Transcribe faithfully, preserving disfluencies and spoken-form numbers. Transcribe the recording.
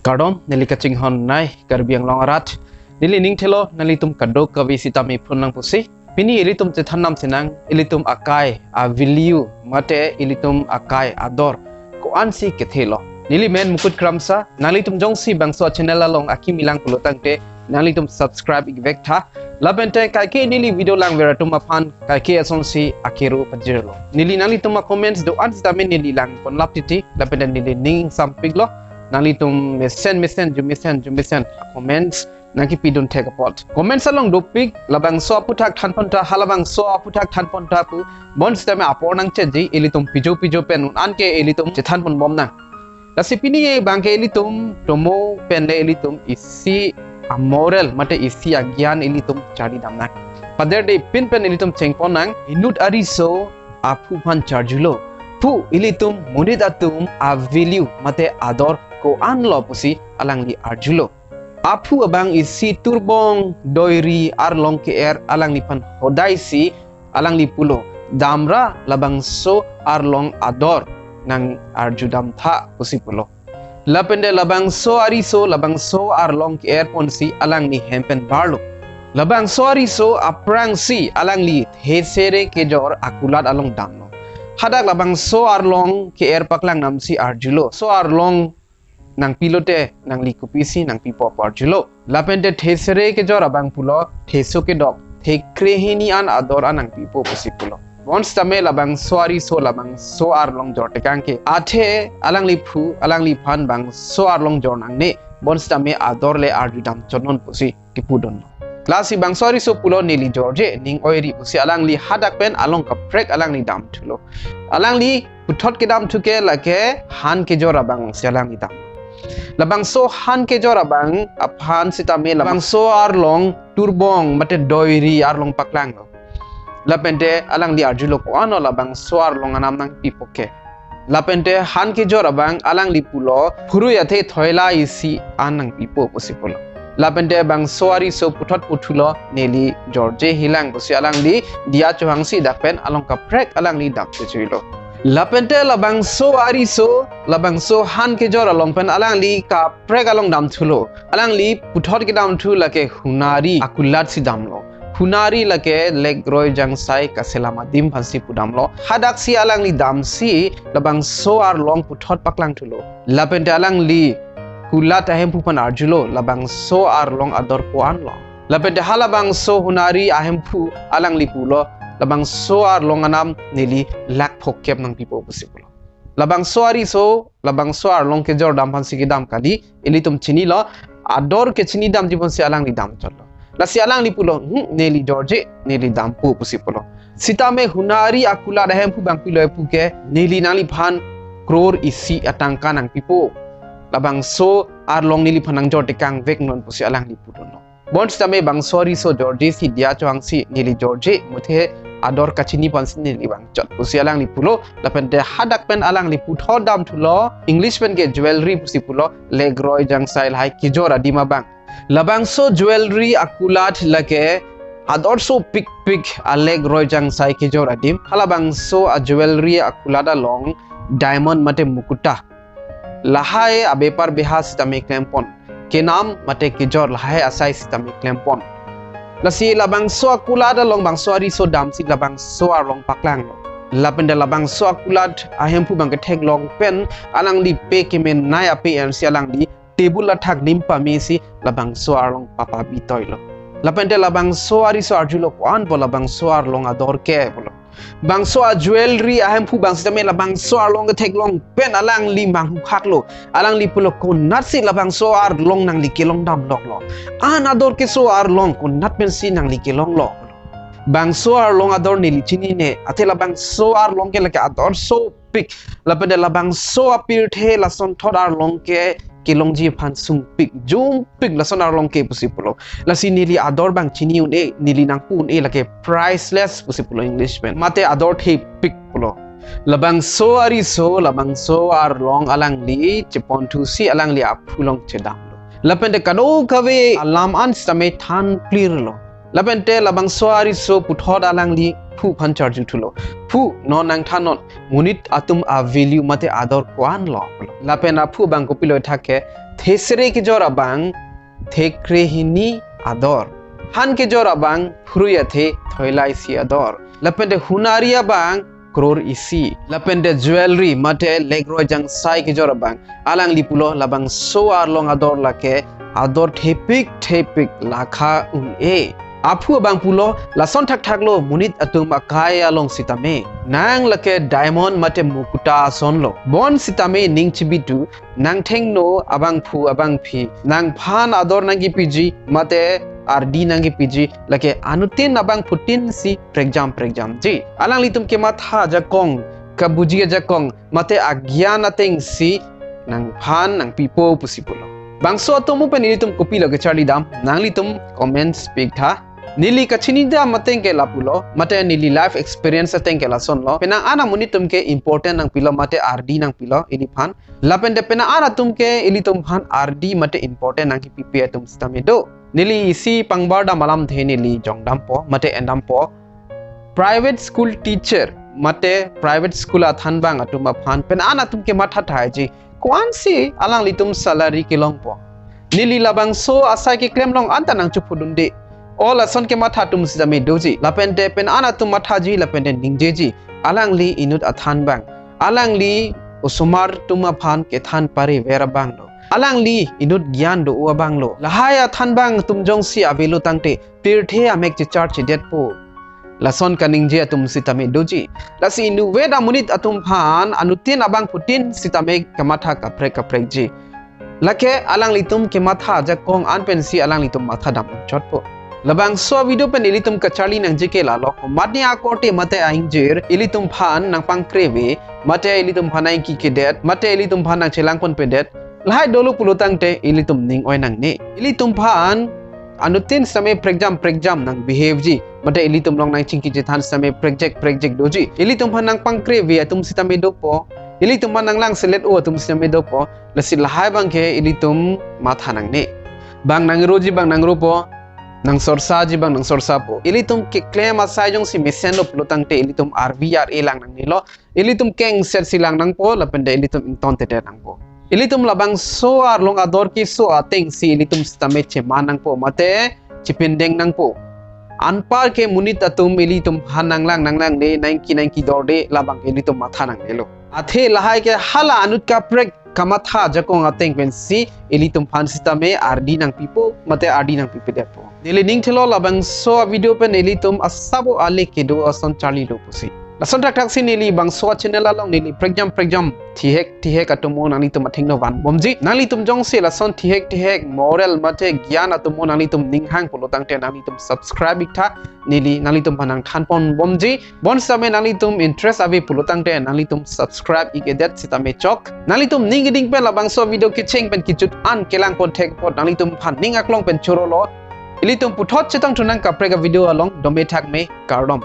Kardom, neli kachinghon nai Karbi Anglong arat. Neli ning thelo nanglitum kadokave sitame phun nang pusi. Pini ilitum chethan nam sinang, ilitum akai a-value mate ilitum akai ador ko-ansi kethelo. Neli men Mukut Kramsa, nanglitum jongsi bangso channel along akimi lang pulo tangte nanglitum subscribe ik vek tha. Lapen te kaike neli video langver atum aphan kaike asonsi akero pajirlo. Neli nanglitum a-comments do-an sitame neli lang ponlap titi, lapen te neli ning sampiklo. Nanglitum mesen mesen, jumesen jumesen comments nangkipidun thek apot. Comments along dopik, labangso aphuthak thanpon tha, halabangso aphuthak thanpon tha pu bonsitame apor nangchetji, ilitum pijo pijo pen un-an ke ilitum chethanpon bom nang. Lasi pini abang ke ilitum tomo pen le ilitum isi a-moral mate isi agyan ilitum charli dam nang. Paderde pin pen ilitum chengpon nang, inut ariso aphu aphan charjulo. Phu ilitum monit atum a-value mate ador ko-anlo pusi alangli arjulo. Aphu abang isi turbong doiri arlong ke-er alangliphan hodaisi alangli pulo, damra labangso arlong ador nang arjudam tha pusi pulo. Lapen te labangso ariso labangso arlong ke-er ponsi alangli hem pen barlo. Labangso ariso aphrangsi alangli thesere kejor akulat along damlo. Hadak labangso arlong ke-er paklang namsi arjulo, so arlong nangpilote nangli kopisi nangpipo pu arjulo. Lapen te thesere kejor abang pulo, theso kedok, thekre hini an ador an nangpipo pusi pulo. Bonsitame labangso ariso labangso arlong jor tekang ke, athe alangli phu, alangliphan bangso arlong jor nangne, bonsitame ador le arjudam chotnon pusi kipudunlo. Lasi bangso ariso pulo neli jorje, ning oiri pusi alangli hadak pen along kaprek alangli damthulo. Alangli puthot kedamthu ke lake han kejor abangsi alangli dam. Labangso han kejor abang aphan sitame labangso arlong turbong mate doiri arlong paklanglo. Lapen te alangli arjulo, ko-anlo labangso arlong anam nangpipo ke. Lapen te han kejor abang alangli pulo, phurui athe thoila isi an nangpipo pusi pulo. Lapen te bangso ariso puthot puthulo, neli jorje hilang pusi alangli diya chohangsi dak pen along kaprek alangli dam chechuilo. Lapen te labangso ariso, labangso han kejor along pen alangli kaprek along damthulo. Alangli puthot kedamthu lake Hunari akulatsi damlo. Hunari lake Lekroi Jangsai kaselam adim aphansi pudamlo. Hadaksi alangli damsi labangso arlong puthot paklangthulo. Lapen te alangli kulat ahemphu aphan arjulo, labangso arlong ador ko-anlo. Lapen te halabangso Hunari ahemphu alangli pulo, labangso arlong anam neli lakh phokep nangpipo pusi pulo. Labangso ariso, labangso arlong kejor dam aphansi kedam kali, ilitum chinilo, ador ke chinidamji ponsi alangli damchotlo. Lasi alangli pulo, "Hmm, neli jorje, neli dampo," pusi pulo. Sitame Hunari akulat ahemphu abang pilo pu ke, "Neli nangliphan crore isi atangka nangpipo. Labangso arlong neliphan nangjor tekang veknon," pusi alangli pudunlo. Bonsitame bangso ariso jorjesi diya chohangsi neli jorje, muthe ador kachini aphansi neli vangchot pusi alangli pulo. Lapen te hadak pen alangli puthot damthulo, English pen ke jewelry pusi pulo, Lekroi Jangsai lahai kejor adim abang. Labangso jewelry akulat lake ador sopikpik a Lekroi Jangsai kejor adim. Halabangso a-jewelry akulat along diamond mate mukuta, lahai abepar beha sitame klempon, kenam mate kejor lahai asai sitame klempon. Lasi labangso akulat along bangso ariso damsi labangso arlong paklanglo. Lapen te labangso akulat ahemphu abang ketheklong pen alangli pe kemenei ape ensi alangli table athak lim pamesi labangso arlong papabitoilo. Lapen te labangso ariso arjulo, "Ko-anpo labangso arlong ador ke?" pulo. Bangso a-jewelry ahemphu abang sitame labangso arlong ketheklong pen alangli manghukhaklo. Alangli pulo, "Konatsi labangso arlong nangli kelong damloklo? An ador keso arlong konat pensi nangli kelonglo?" Bangso arlong ador neli chinine, athe labangso arlong ke lake ador sopik. Lapen te labangso apirthe lasonthot arlong ke kelongji aphan sungpik, jumpik lason arlong ke pusi pulo. Lasi neli ador abang chini un-e, neli nangpu un-e, lake priceless pusi pulo English pen. Mate ador thepik pulo. Labangso ariso, labangso arlong alangli cheponthusi alangli aphu along chedamlo. Lapen te kadokave alam an sitame than clear lo. Lapen te labangso ariso puthot alangli phu aphan charjuthulo. "Phu, non nangthannon, monit atum a-value mate ador ko-anlo?" Lapen aphu abang kopilo thak ke, Thesere kejor abang thekre hini ador. Phan kejor abang phrui athe thoilai isi ador. Lapente hunari abang kror isi. Lapente jewelry mate lekroi jangsai kejor abang. Alangli pulo labangso arlong ador lake ador thepik thepik lakha un-e. Aphu abang pulo lason thakthak lo monit atum akai along sitame. Nang lake diamond mate mukuta ason lo. Bonsitame ning chibitu nang thengno abangphu abangphi. Nangphan ador nangkipiji mate ardi nangkipiji lake anuttin abangphutin si prekjam prekjamji. Alanglitum kematha ajakong, kabuji ajakong mate agyan atengsi nangphan nangpipo pusi pulo. Bangso atum pen ilitum kopilo kecharlidam, nanglitum comments piktha. Neli kachinidam ateng ke lapulo, mate neli life experience ateng ke lasonlo. Penang an amonit atum ke important nangpilo, mate ardi nangpilo iliphan. Lapente penang an atum ke ilitum phan ardi mate important nangkipipe atum sitame do. Neli isi pangbardam alamthe neli jongdampo, mate endampo. Private school teacher, mate private school athanbang atum aphan penang an atum kematha thaiji. Ko-ansi alanglitum salary kelongpo. Neli labangso asai keklem along anta nangchepudunde. O lason kematha atum sitame doji. Lapente penang an atum mathaji lapente ningjeji. Alangli inut athanbang. Alangli osomar atum aphan kethan pariver abang lo. Alangli inut gyan do-o abang lo. Lahai athanbang atum jongsi avelo tangte pirthe amek chechar chedetpo. Lason kaningje atum sitame doji. Lasi inutvet amonit atum phan anuttin abangphutin sitame kamatha kaprek kaprekji. Lake alanglitum kematha ajakong an pensi alanglitum mathadam chotpo. Labangso video pen ilitum kacharli nangji ke lalo. Matni akorte mate aingjir ilitum phan nangpangkreve, mate ilitum phan nangkikedet, mate ilitum phan nangchelangponpedet. Lahai dolo pulo tangte ilitum ning oi nangne. Ilitum phan anuttin sitame prekjam prekjam nang behave ji. Mate ilitum along nangchingki chethan sitame prekjak prekjak doji. Ilitum phan nangpangkreve atum sitame dopo. Ilitum phan nanglang selet-o atum sitame dopo. Lasi lahai abang ke ilitum matha nangne. Bang nangroji bang nangropo. Nangsorsaji bang nangsorsapo. Ilitum keklem asai jongsi mesenlo pulo tangte ilitum arvi ar-e lang nangnelo. Ilitum kengset si lang nangpo, lapente ilitum ingtontedet nangpo. Ilitum labangso arlong ador keso atengsi ilitum sitame cheman nangpo, mate chepindeng nangpo. Anpar ke monit atum ilitum phan nanglang nanglangde, nangki nangkidorde, labang ke ilitum matha nangnelo. Athe lahai ke hala anut kaprek kamatha ajakong ateng pensi ilitum phan sitame ardi nangpipo, mate ardi nangpipedetpo. Neli ning thelo labangso video pen ilitum asabo ale kedo ason charlilo pusi. Lason thakthak si neli bangso channel along neli prekjam prekjam thihek thihek atum o nanglitum athengno vanbomji. Nanglitum jongsi lason thihek thihek moral mate gyan atum o nanglitum ninghang pulo tangte nanglitum subscribe iktha, neli nanglitum phan nangthanponbomji. Bonsitame nanglitum interest ave pulo tangte nanglitum subscribe ikedet sitame chok. Nanglitum ning keding pen labangso video kecheng pen kejut an kelangpon thek apot nanglitum phan ning aklong pen chorolo. Ilitum puthot chetongthu nang kaprek avideo along, dome thakme, kardom.